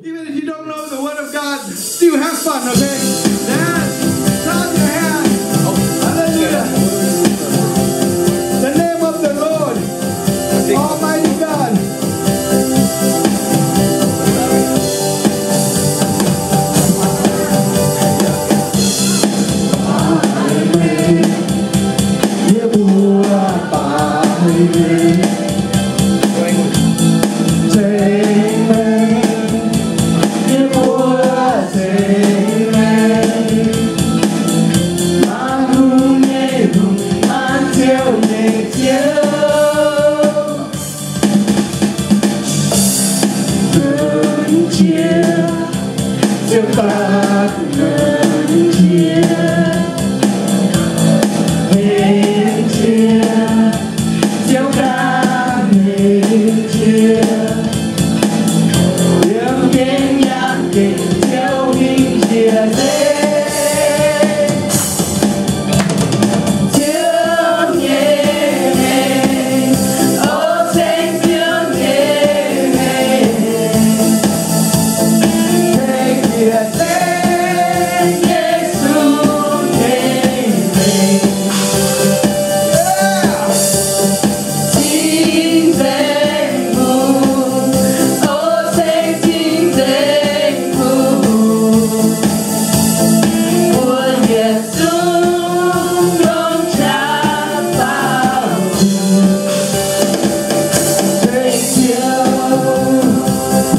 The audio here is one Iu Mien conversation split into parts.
Even if you don't know the word of God, still have fun, okay? Yes. Clap your hands. Hallelujah. The name of the Lord, Almighty God.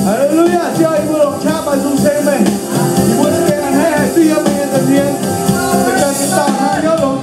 Hallelujah. Ziouv, yie mbuo longc qaqv baamh nzung ceng meih. Yie mbuo za'gengh a'hneiv haic duqv yiem meih nyei nza'hmien. Meih ganh nyei dauh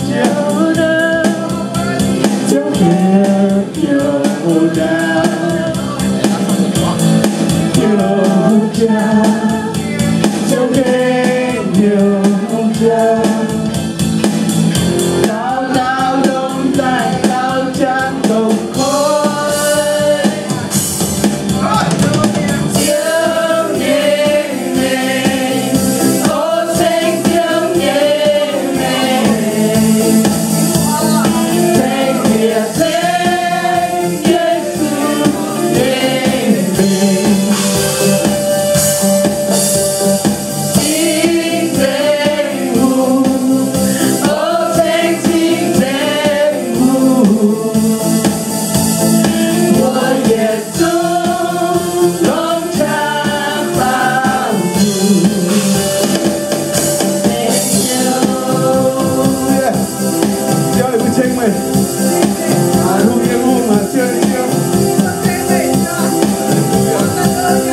hnangv hnyouv longx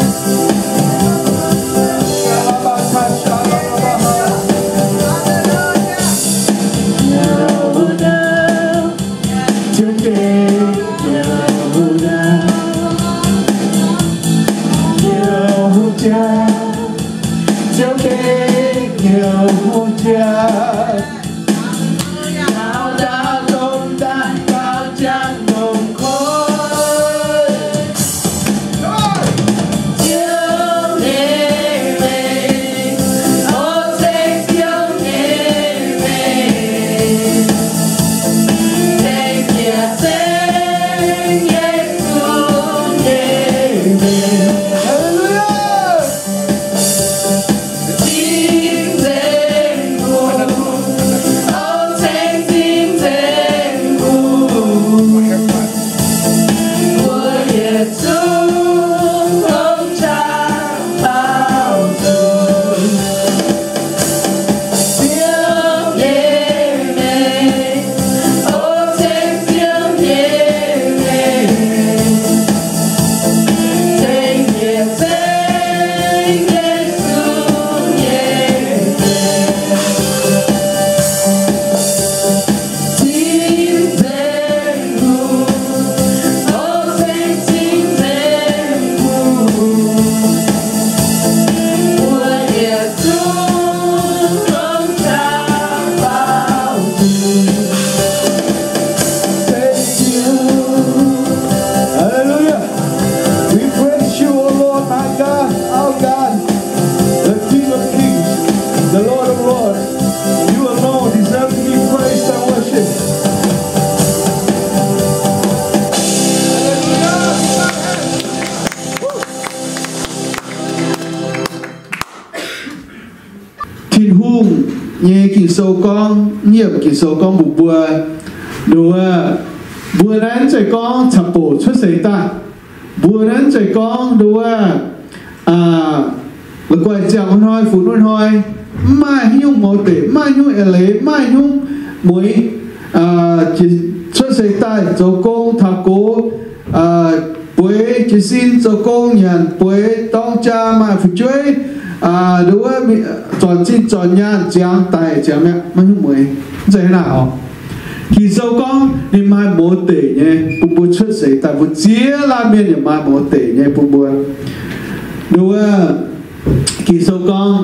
jiex. Tin-Hungh nyei Ging-Sou gorngv, yiem Ging-Sou gorngv mbuox mbuo, nduov, mbuo naaiv mv zeiz gorngv caux boc cuotv seix daaih. Mbuo naaiv mv zeiz gorngv nduov, la'guaih ziangh wuov hnoi funx wuov hnoi, mv maaih haaix nyungc mouz deic, mv maaih haaix nyungc eix leiz, mv maaih haaix nyungc mueix, cuotv seix daaih zoux gong taux gox, bueix jiez sin zoux gong nyanc, bueix dorng jaa maaih fu'jueiv, nduov, zornc zinh zornc nyaanh ziangx daic ziangx mi'aqv, maiv hiuv mueix. Mv zeiz hnangv naaic oc. Ging-Sou gorngv ninh maaih mouz deic nyei bun mbuo cuotv seix daaih, mbuo ziex laanh mienh yaac maaih mouz deic nyei bun mbuo. Nduov, Ging-Sou gorngv,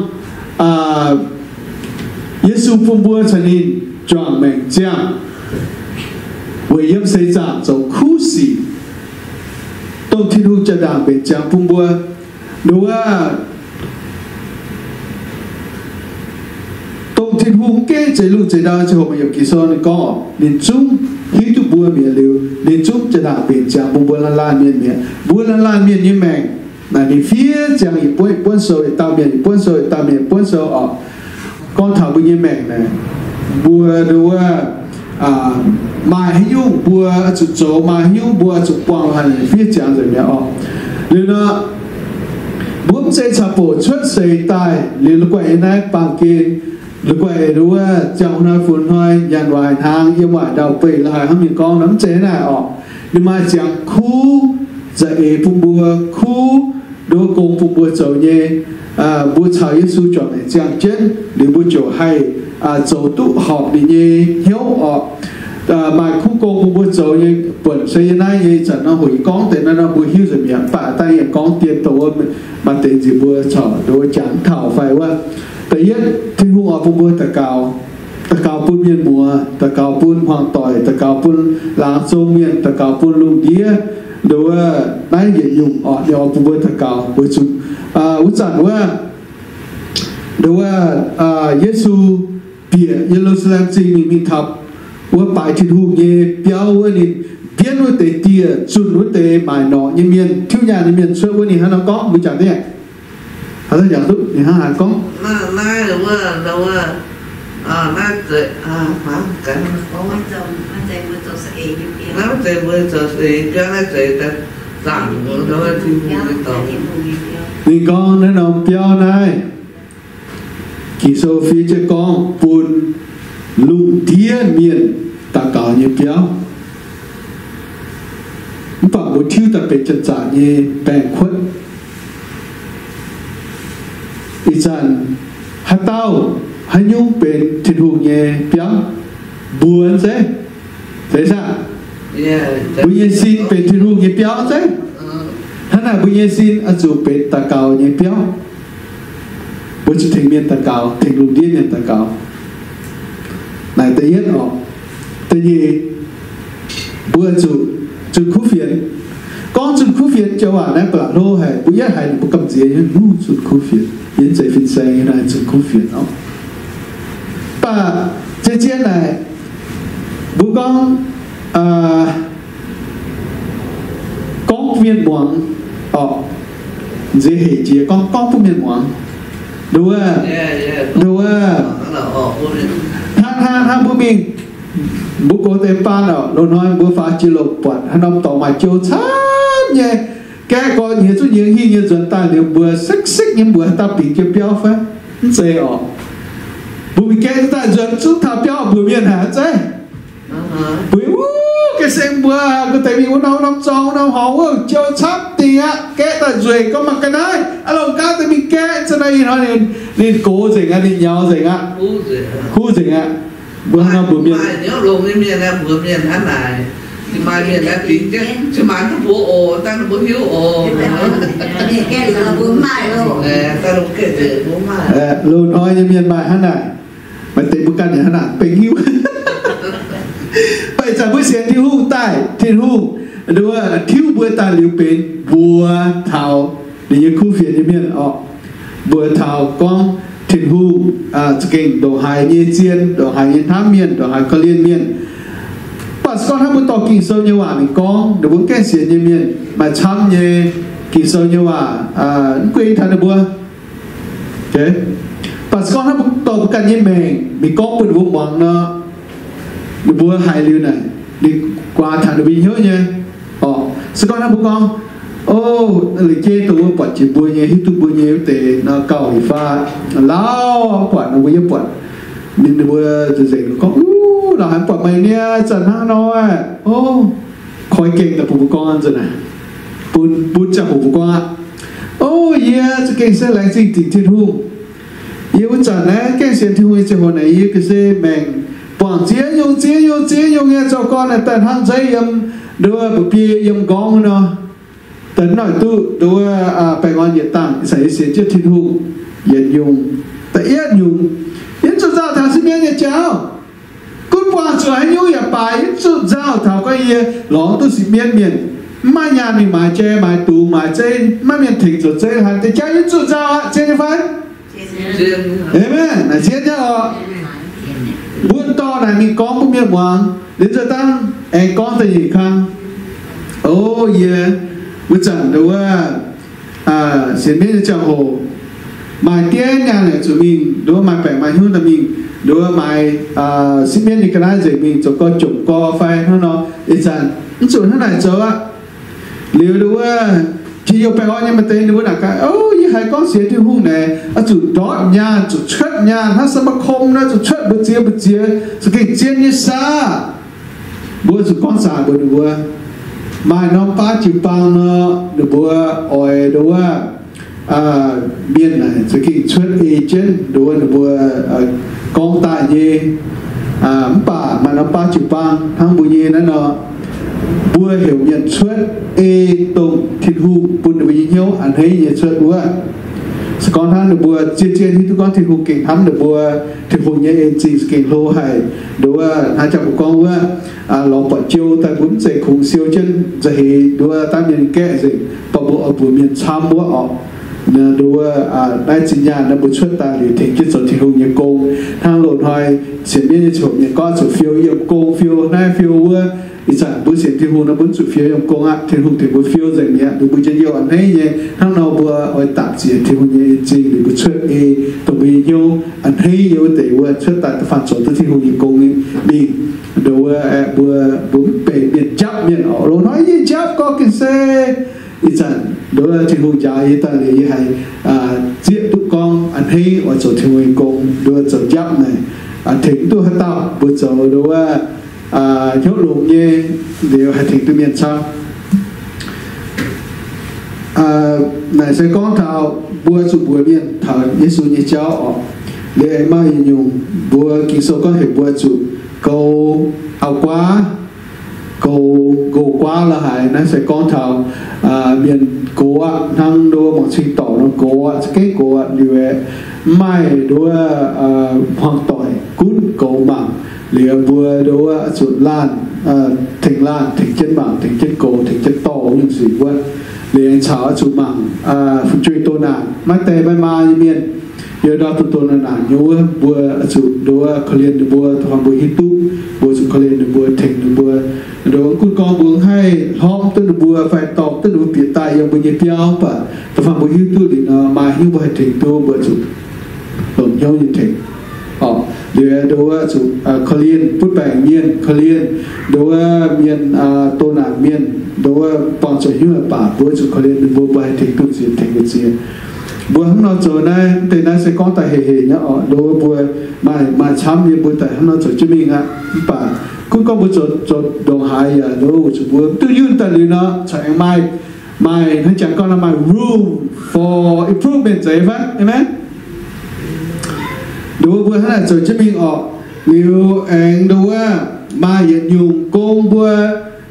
Yesu bun mbuo caux ninh juangc maengc ziangh, weic yiem seix zaangc zoux kuv sic, dongh Tin-Hungh jaa-ndaangc mbenc ziangx bun mbuo. Nduov, dongh Tin-Hungh gengh zeix lungh zeix ndau ziangh hoc maaih yiemc Ging-Sou ninh gorngv, ninh zungv hiuv duqv mbuo mi'aqv liuz, ninh zungv jaa-ndaangc mbenc ziangx bun mbuo laanh laanh mienh mi'aqv. Mbuo laanh laanh mienh nyei maengc naaic ninh fiev ziangx yietc buonv yietc buonv sou, yietc dauh mienh yietc buonv sou, yietc dauh mienh yietc buonv sou oc. Gorngv taux mbuo nyei maengc naaic, mbuo nduov, maaih haaix nyungc mbuo oix zuqc zoux, maaih haaix nyungc mbuo oix zuqc buangh, haaix ninh fiev ziangx nzengc mi'aqv oc. Liuz nor, mbuo mv zeiz caux boc cuotv seix daaih liuz la'guaih yiem naaiv baamh gen, la'guaih nduov ziangh wuov hnoi funx hnoi nyanc waaic hnaangx, yiem waaic ndau-beih, la'haic hnangv mienh gorngv nor, mv zeiz hnangv naaic oc. Ninh maaih ziangx kuv za'eix bun mbuo, kuv nduov gong bun mbuo zoux nyei. Mbuo caux Yesu juangc maengc ziangh jienv liuz, mbuo ziouc haih zoux duqv horpc ninh nyei hnyouv oc. Maaih kuv gong bun mbuo zoux nyei buonc se yiem naaiv nyei. Ih zanc nor hoc yie gorngv deix naaiv nor mbuo hiuv nzengc mi'aqv, mv baac dangh yie gorngv dien dongh wuov maaih deix nziex mbuo corc nduov jangx taux fai wuov. Da'yietv, Tin-Hungh oix bun mbuo daux gaux. Daux gaux bun mienh muoz, daux gaux bun hmuangv doic, daux gaux bun laangz zong mienh, daux gaux bun lungh ndiev. Nduov, naaiv yietc nyungc oc, ninh oix bun mbuo daux gaux weic zuqc wuov zanc wuov, nduov, Yesu bieqc Ye^lu^saa^lem Zingh mingh, mingh taux wuov baaix Tin-Hungh nyei biauv wuov, ninh mbienv wuov deix dieh, zunh wuov deix maaic norqc nyei mienh, tiuv nyaanh nyei mienh cuotv wuov. Ninh hnangv nor gorngv, mbuo jangx deix, haaix dauh jangx duqv ninh hnangv haaix gorngv? Naaiv, naaiv, naaiv, naaiv zeiz, naaiv mbuo zoux saeng biauv, naaiv zeiz zaangc, ninh gorngv naaiv norm biauv naaiv, Ging-Sou fiev jienv gorngv bun lungh ndiev mienh daux gaux nyei biauv. Mv baac mbuo tiuv daaih benx janx-zaqc nyei baengh kuotv. Ih zanc haaix dauh, haaix nyungc benx Tin-Hungh nyei biauv? Mbuo zeiv, zeiv saah? Mbuo nyei sin benx Tin-Hungh nyei biauv zeiv? Hnangv naaic mbuo nyei sin oix zuqc benx daux gaux nyei biauv. Mbuo zuqc tengx mienh daux gaux, tengx lungh ndiev mienh daux gaux. Naaic da'yietv oc. Da'nyeic, mbuo zuqc zunh kuv fienx. Gorngv zunh kuv fienx joux waac naaiv ba'laqc hlo haic, mbuo yietv haiz ninh mbuo gamh nziex nyei, zunh kuv fienx. Yie mv zeiz fin-saeng nyei, naaiv zunh kuv fienx oc. Mv baac zien-zien naaic, mbuo gorngv, gorngv bun mienh muangx oc. Nziex hec jiex gorngv, gorngv bun mienh muangx. Nduov, nduov, hnangv, hnangv, hnangv mbuo mingh, mbuo gox deix baan oc, loz-hnoi mbuo faaux jiex lomc buatc haaix norm dorngx maaih jou camv nyei, gaeqv gorx nyiex zungv nyiex hingh nyei nzuonx daaih liuz, mbuo sekv-sekv nyei, mbuo haaix dauh bingx jienv biauv fai? Mv zeiz oc. Mbuo mingh gaeqv daaih nzuonx zungv taux biauv mbuox mienh haic, mv zeiz? Mbuo wuov ga'sie mbuo, mbuo deix mingh wuov norm, wuov norm zorng, wuov norm horngz, wuov jou camv dingh aqv. Gaeqv daaih nzueic gorngv mangc ga'naaiv, aav longc gaav deix mingh gaeqv, za'naaiv ih hnoi ninh, ninh gox nzengc aqv, ninh nyaux nzengc aqv, kuv nzengc aqv. Mbuo hnangv nor mbuox mienh, mbuox mienh hnangv naaic, maaih mienh aeqv, bingx jienv, cin-maanc duqv mbuox oc, daaih mbuo hiuv oc. Loz-hnoi nyei mienh maaih hnangv naaic. Maaih deix mbuo ganh yaac hnangv naaic bengx hiuv. Mv baac ih zanc mbuo sienx Tin-Hungh daaih, Tin-Hungh nduov tiuv mbuo daaih liuz benx mbuox taux ninh nyei kuv fienx nyei mienh oc. Mbuox taux gorngv Tin-Hungh za'gengh ndongc haaix nyei zien, ndongc haaix nyei hnamv mienh, ndongc haaix korv-lienh mienh. Mv baac se gorngv hnangv mbuo dorh Ging-Sou nyei waac mingh gorngv, ninh mbuo mv gaengh sienx nyei mienh maaih camv nyei Ging-Sou nyei waac mv guei taux ninh mbuo. Mv baac se gorngv hnangv mbuo dorh mbuo ganh nyei maengc mingh gorngv bun ninh mbuo muangx nor, ninh mbuo haiz liuz naaic, ninh guaax taux ninh mbuo nyei hnyouv nyei. Orqc, se gorngv hnangv mbuo gorngv, o, la'jiex dongh wuov buatc jiex mbuo nyei, hiuv duqv mbuo nyei wuov deix nor gauh yietc faah lauh, mv buatc nor mbuo yiem buatc, ninh mbuo nzengc nzengc gorngv, uv, lauh haic, mv buatc meih niaa, zanc hnangv nor, o, koi gengh daaih bun mbuo gorngv nzunc naaic, bun, bun ziangh hoc mbuo gorngv aqv. O, yie za'gengh se laengz zingh dingc Tin-Hungh. Yie wuov zanc naaiv gengh sienx Tin-Hungh nyei ziangh hoc naaic, yie ga'sie maengc buangh ziex nyungc, ziex nyungc, ziex nyungc nyei zoux gorn naaic daaih hnangv nzeiv yiem nduov mba'biei yiem m'nqorngv nor. Daaih noic duqv nduov baengh orn yietc dangh, ih zanc yie sienx jienv Tin-Hungh yietc nyungc. Da'yietv nyungc, yie mv zuqc nzauh taux sieqv mienv nyei jauv. Gunv buangh zuqc haaix nyungc yaac baac, yie mv zuqc nzauh taux gorngv yie lorz duqv sieqv mienv mienh, mv maaih nyaanh mingh maaiz jai, maaiz dungz, maaiz zeiv, mv maaih mienh tengx zoux zeiv, haaix deix jauv yie mv zuqc nzauh aqv. Zien nyei fai? Amen. Naaic zien nyei orqc. Mbuo dorh naaic mingh gorngv bun mienh muangx, liuz nzunc dangh aengx gorngv da'nyeic kang. O, yie wuov zanc nduov sienx mienv nyei ziangh hoc, maaih diev nyaanh naaic zuqc mingh nduov maaih baengc maaih hnyouv daaih mingh nduov maaih sieqv mienv nyei ga'naaiv nzengc mingh zoux gorx jomc gorx fai hnangv nor. Ih zanc mv zuqc hnangv naaic zoux aqv. Liuz nduov jiex youh baengh orn nyei maaih deix ninh mbuo naaic gaax, o, yie haiz gorngv sienx Tin-Hungh naaic oix zuqc ndortv nyaanh, zuqc cuotv nyaanh hnangv สมาคม nor, zuqc cuotv mbu'ziex mbu'ziex za'gengh zien nyei saah. Mbuo zuqc gorngv zaqc mbuox ninh mbuo, maaih norm baav jiu-baang nor, ninh mbuo oix nduov mienh naaic za'gengh cuotv ei jienv nduov ninh mbuo gorngv daaih nyei. Mv baac maaih norm baav jiu-baang hnangv mbuo nyei naaiv nor, mbuo heuc mienh cuotv ei dongh Tin-Hungh bun ninh mbuo nyei hnyouv a'hneiv nyei cuotv wuov. Se gorngv hnangv ninh mbuo zien-zien hiuv duqv gorngv Tin-Hungh gengh hnamv ninh mbuo, Tin-Hungh nyei en-zingh gengh hlo haic, nduov hnangv jangx mbuo gorngv wuov, lorz buatc jou daaih mbuo mv zeiz kungx siou jienv nza'heix nduov daav mienh gaeqv nzengc, baac mbuo oix mbuox mienh camv wuov orqc. Nduov naaiv zinh nyaanh naaiv mbuo cuotv daaih liuz tengx jienv zoux Tin-Hungh nyei gong. Hnangv loz-hnoi sienx mienv nyei ziouc mienh gorngv zuqc fiou yiem gong, fiou naaiv fiou wuov. Ih zanc mbuo sienx Tin-Hungh nor mbuo mv zuqc fiou yiem gong aqv. Tin-Hungh tengx mbuo fiou nzengc mi'aqv, liuz mbuo njien-youh a'hneiv nyei. Hnangv nor mbuo oix daapc zieqc Tin-Hungh nyei en-zingh liuz mbuo cuotv ei dongh mbuo nyei hnyouv a'hneiv nyei wuov deix wuov cuotv daaih da'faanh zoux duqv Tin-Hungh nyei gong mingh. Nduov wuov aeqv, mbuo, mbuo mv benx mienh njapv mienh orqc. Loz-hnoi yie njapv gorngv gengh se ih zanc nduov Tin-Hungh njaaux yie daaih liuz yie haiz zieqv duqv gorngv a'hneiv oix zoux Tin-Hungh nyei gong, nduov zoux njapv naaic tengx mv duqv haaix dauh mbuo zoux nduov wuov hnyouv longx nyei, liuz haih tengx duqv mienh camv. Naaic se gorngv taux mbuo zuqc mbuox mienh taux Yesu nyei jauv orqc. Liuz aengx maaih yietc nyungc mbuo Ging-Sou gorngv heuc mbuo zuqc goux auv-guaav, goux, goux guaav la'haaix. Naaiv se gorngv taux mienh gox aqv, hnangv nduov muangx cing dorngc nor gox aqv, za'gengh gox aqv. Liuz aeqv, mv maaih nduov hmuangx doic gunv goux mangc. Liuz mbuo nduov zuqc laanh, tengx laanh, tengx jienv mangc, tengx jienv goux, tengx jienv dorh nyungc sic wuov. Liuz aengx caux zuqc mangc fu'jueiv doh naanc, maiv deix maiv maa nyei mienh, yiem ndau doh doh naanc naanc nyei wuov, mbuo zuqc nduov korv-lienh ninh mbuo, da'faanh mbuo hiuv duqv mbuo zuqc korv-lienh ninh mbuo, tengx ninh mbuo. Nduov gunv gorngv mbuo mv haih hlorpv duqv ninh mbuo fai dorh duqv ninh mbuo bieqc daaih yiem mbuo nyei biauv, mv baac da'faanh mbuo hiuv duqv liuz nor, maaih hnyouv mbuo haih tengx duqv, mbuo zuqc longc hnyouv nyei tengx. Liuz nduov zuqc korv-lienh butv baengc mienh, korv-lienh nduov mienh, doh naanc mienh, nduov buangh zuqc hnyouv baac mbuo zuqc korv-lienh ninh mbuo, mbuo haih tengx duqv ziex, tengx duqv ziex. Mbuo hnangv nor zoux naaiv, deix naaiv se gorngv daaih hec hec nyei orqc. Nduov mbuo maaih, maaih camv nyei mbuo daaih hnangv nor zoux jienv mingh aqv. Mv baac gunv gorngv mbuo zoux, zoux ndongc haaix yaac nduov zuqc mbuo duqv yunh daaih liuz nor, corc aengx maaih, maaih hnangv jangx gorngv nor maaih room for improvement zeiz fai? Amen. Nduov mbuo hnangv naaic zoux jienv mingh orqc. Liuz aengx nduov maaih yietc nyungc gong mbuo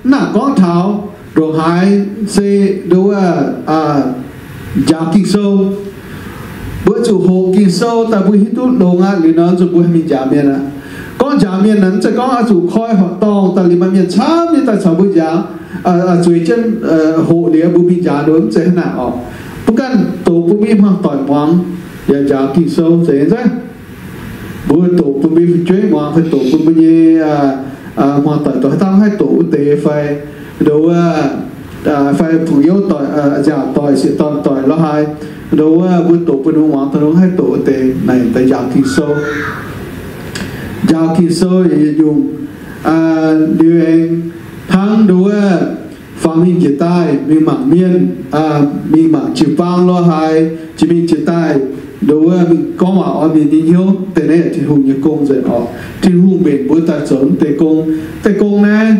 mv nangc gorngv taux ndongc haaix se nduov njaaux Ging-Sou. Mbuo zuqc hoqc Ging-Sou daaih mbuo hiuv duqv longx aqv liuz nor, zuqc mbuo haih mingh njaaux mienh aqv. Gorngv njaaux mienh naaic mv zeiz gorngv oix zuqc koi horqc dorngh daaih liuz maaih mienh camv nyei daaih caux mbuo njaaux, zueiz jienv hoqc liuz mbuo mingh njaaux nduov, mv zeiz hnangv naaic orqc. Mbuo ganh doqc bun mbuo nyei hmuangx doic muangx yaac njaaux Ging-Sou zeiz nyei. Mbuo doqc bun mbuo nyei fu'jueiv muangx fai doqc bun mbuo nyei hmuangx doic, doqc haaix dauh haih doqc wuov deix fai nduov, fai fu'jueiv doic, nziaauc doic, sieqv dorn doic lorqc haaix. Nduov wuov mbuo doqc bun mbuo muangx daaih, nduov haih doqc wuov deix naaic daaih njaaux Ging-Sou. Njaaux Ging-Sou yietc nyungc liuz aengx hnangv nduov wuov faaux mingh jiex daaih mingh mangc mienh, mingh mangc jiu-baang lorh haaix, jiex mingh jiex daaih nduov wuov mingh gorngv waac orn mienh nyei hnyouv. Deix naaiv yaac Tin-Hungh nyei gong nzengc oc. Tin-Hungh mbenc mbuo daaih zoux deix gong. Deix gong naaiv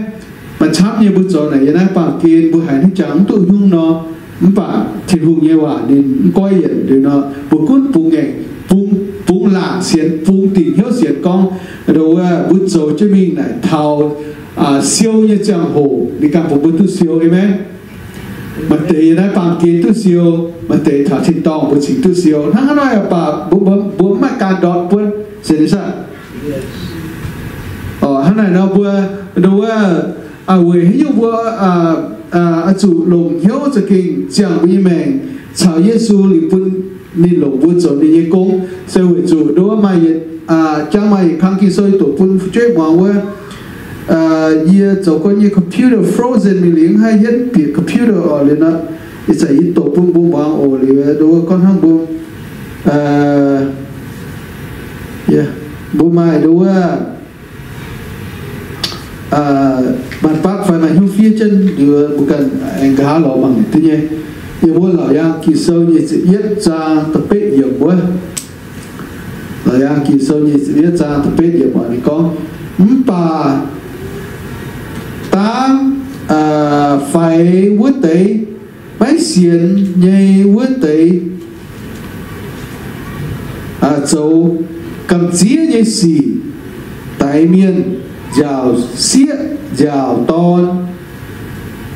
maaih camv nyei mbuo zoux naaic yiem naaiv baamh gen mbuo haiz hnangv jangx mv duqv nyungc nor, mv baac Tin-Hungh nyei waac ninh mv goiv yienc liuz nor, mbuo gunv bungx ngaengc, bungx, bungx laangc sienx, bungx dingc hnyouv sienx gorngv, nduov wuov mbuo zoux jienv mingh naaic taux siou nyei ziangh hoc ninh ganh bun mbuo duqv siou. Aamen. Maaih deix yiem naaiv baamh gen duqv siou, maaih deix taux tin-dorngh mbuo cingx duqv siou. Hnangv naaiv nor baac mbuo, mbuo mv maaih ganh ndortv buonv, se ni saah? Hnangv naaic nor mbuo, nduov wuov, weic haaix nyungc mbuo oix zuqc longc hnyouv za'gengh ziangh mbuo nyei maengc caux Yesu liuz bun ninh longc mbuo zoux ninh nyei gong, se weic zuqc nduov wuov maaih yietc, jangx maaih yietc kang Ging-Sou doqc bun fu'jueiv muangx wuov, yie zoux gong nyei computer frozen mingh liuz, haih hietv bieqc computer oc. Liuz nor, ih zanc yie doqc bun mbuo muangx oc. Liuz nduov wuov gorngv hnangv mbuo, mbuo maaih nduov wuov, maaih butv fai maaih hnyouv fiev jienv liuz mbuo ganh aengx nqa'haav lorz mangc duqv nyei. Yiem wuov Laauc Yaangh Ging-Sou nyei ziepc yietv zaang da'betv yiemc wuov. Laauc Yaangh Ging-Sou nyei ziepc yietv zaang da'betv yiemc oc, ninh gorngv, mv baac dangv faix wuov deix, maiv sienx nyei wuov deix, zoux gamh nziev nyei sic, daix mienh, nziaauc sieqv nziaauc dorn,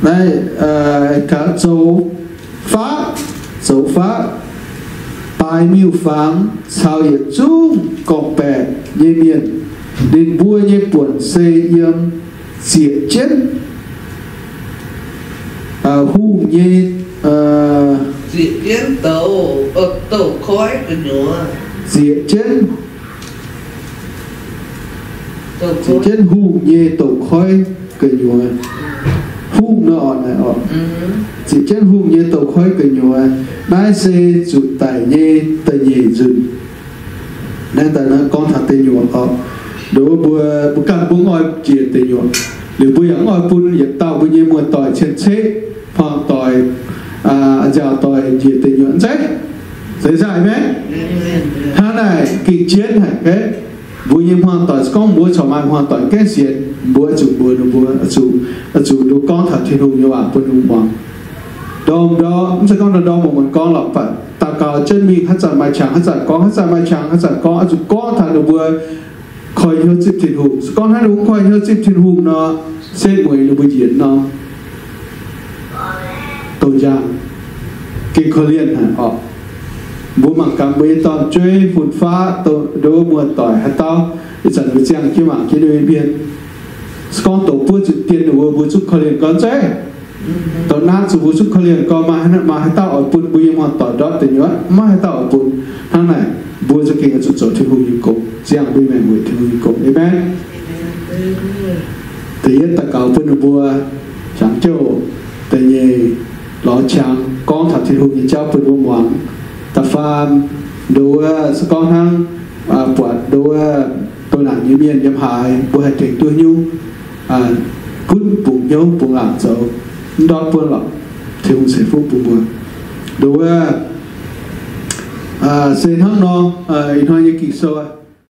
naaiv, zoux faqv, zoux faqv, baaix miuc-fangx caux yietc zungv gorngv-baeqc nyei mienh, ninh mbuo nyei buonc se yiem zieqc jienv hungh nyei, zieqc jienv, zieqc jienv, zieqc jienv hungh nyei douz-koiv gu'nyuoz. Hungh nor oc, naaiv oc, zieqc jienv hungh nyei douz-koiv gu'nyuoz. Naaiv se zuqc daic nyei da'nyeic nzunc. Naaiv daaih naaiv gorngv taux deic nyuoqc oc. Nduov mbuo, mbuo ganh mbuo mv oix njiec deic nyuoqc, liuz mbuo yaac mv oix bun yietc dauh mbuo nyei muoz-doic cien-ceqv, hmuangv-doic, nziaauc doic njiec deic nyuoqc, mv zeiz? Zeiz zaaic maiv? Hnangv naaic gengh jienv haic. Mbuo nyei hmuangv-doic, se gorngv mbuo corc maaih hmuangv-doic gaengh sienx, mbuo zuqc mbuox ninh mbuo, zuqc, zuqc nduov gorngv taux Tin-Hungh nyei waac bun ninh mbuo muangx. Ndorm-ndorm, mv zeiz gorngv ndorm-ndorm muonz-muonz gorngv lorqc, mv baac daux gaux jienv mingh, haaix zanc maaih qangx haaix zanc gorngv, haaix zanc maaih qangx haaix zanc gorngv, oix zuqc gorngv taux ninh mbuo koi hnyouv zipv Tin-Hungh. Se gorngv hnangv ninh mbuo koi hnyouv zipv Tin-Hungh nor, setv mueiz ninh mbuo njiec nor, douh njang, gengh korv-lienh haic oc. Mbuo mangc gaax mbuo nyei dorn-jueiv, fun-faqv, nduov muoz-doic haaix dauh, ih zanc mbuo ziangh jienv mangc jienv ninh mbuo nyei mienh, se gorngv douz buov zuqc dien ninh mbuo, mbuo zungv korv-lienh gorx zeiv. Douz naaiv zuqc mbuo zungv korv-lienh gorx, maaih haaix dauh oix bun mbuo nyei hmuangv-doic ndortv deic nyuoqc? Maiv maaih haaix dauh oix bun. Hnangv naaic, mbuo za'gengh oix zuqc zoux Tin-Hungh nyei gong, ziangh mbuo nyei maengc weic Tin-Hungh nyei gong. Aamen. Da'yietv daux gaux bun ninh mbuo, qangx jouh. Da'nyeic, lorz qangx gorngv taux Tin-Hungh nyei jauv bun mbuo muangx. Da'faam, nduov se gorngv hnangv, buatc nduov doh naanc nyei mienh yiem haaix, mbuo haih tengx duqv nyungc, gunv bungx hnyouv bungx laangc zoux, mv ndortv buonv lorqc. Tin-Hungh ceix fuqv bun mbuo. Nduov se hnangv nor, ih hnoi nyei Ging-Sou